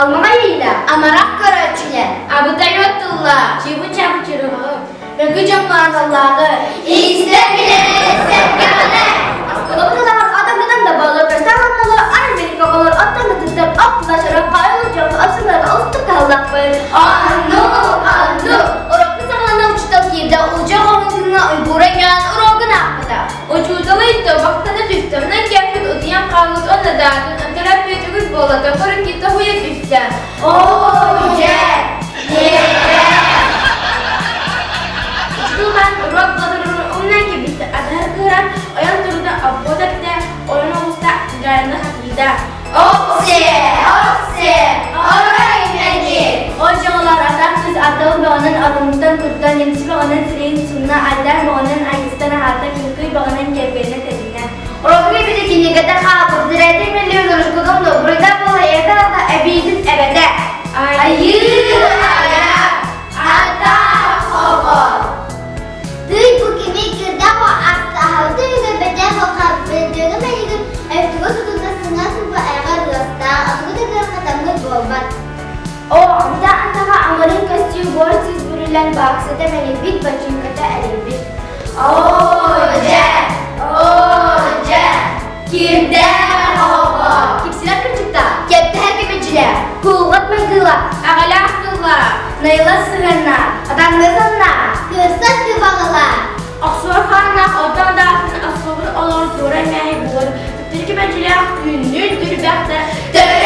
Алмаҕай иилэ, амарах көрөөччүлэр, Абытай тылла, чыбы-чабы чырыҕы, мөкү дьоҥҥо аналлааҕы, Истэн билэри сэргэҕинэ. Оскуолабыт атаҕар атаҥнатан да буолар, көстөн олор, Америка оҕолор оттон ытыттар, оттулашара, хайылы дьоҥҥо апсыҥнарга устук таһыллахпыт. Оннук, оннук. Урокку саҕалана учуутал киирдэ, улдьа оҕоһун уйгура иҥэн уруогун аахпыта. Учуутал ыйытта, бахтана түстэ, онон кэммит утуйан хаалбыт уонна даатын антараппыатыгыт буолата көрүн тоһуйа түстэ. Оо, дьэ, Учуутал уруок бодорун умнан кэбистэ, атаһар кыыран, ойон турда, оббуот эттэ, ойон оҕуста, Галяны хатыйда. Оксе, оксе, орой мэни. Ол дьоҕолор атах кыз атыл бөҕөнөн орунуттан турда, немси бөҕөнөн сирэйин сунна, айдаан бөҕөнөн айгыстан аһаата, күҥкүй бөҕөнөн кэргэнэ тэриннэ. Уруокка били кинигэтэ хаалбыт, зрятый миллион ручкудум добрыйда буола это эбиитин эбэтэ. Айыы айа, атах оҕо. Тый бу кими кирдэх астаһабыт үһүгэр бэтэх халбыдыгы мэлигин өттүгү тутунна сыҥа сылба айаҕар ыастаах атыгы да кыаххатаммыт буолбат. Оо, анда атаҕа амырыын көстүү буор сыыс бүрүллэн бааксата мэлийбит, бачыыҥката элэйбит. Оо, дьэ, оо, дьэ, кирдээх оҕо! Киксилэр кырдьыкта, кэптэһэр кэпэчилэ, кулҕат майгыла, аҕалаах тылла, найыла сыһыанна, атаҥҥа санна, кырса кыбаҕыла. Охсуор хааннаах онтон даатын охсуобун олорор туора эмээһи буолар, түптүр кэпэчилээх түүннүн түрбэхтэ Төрө!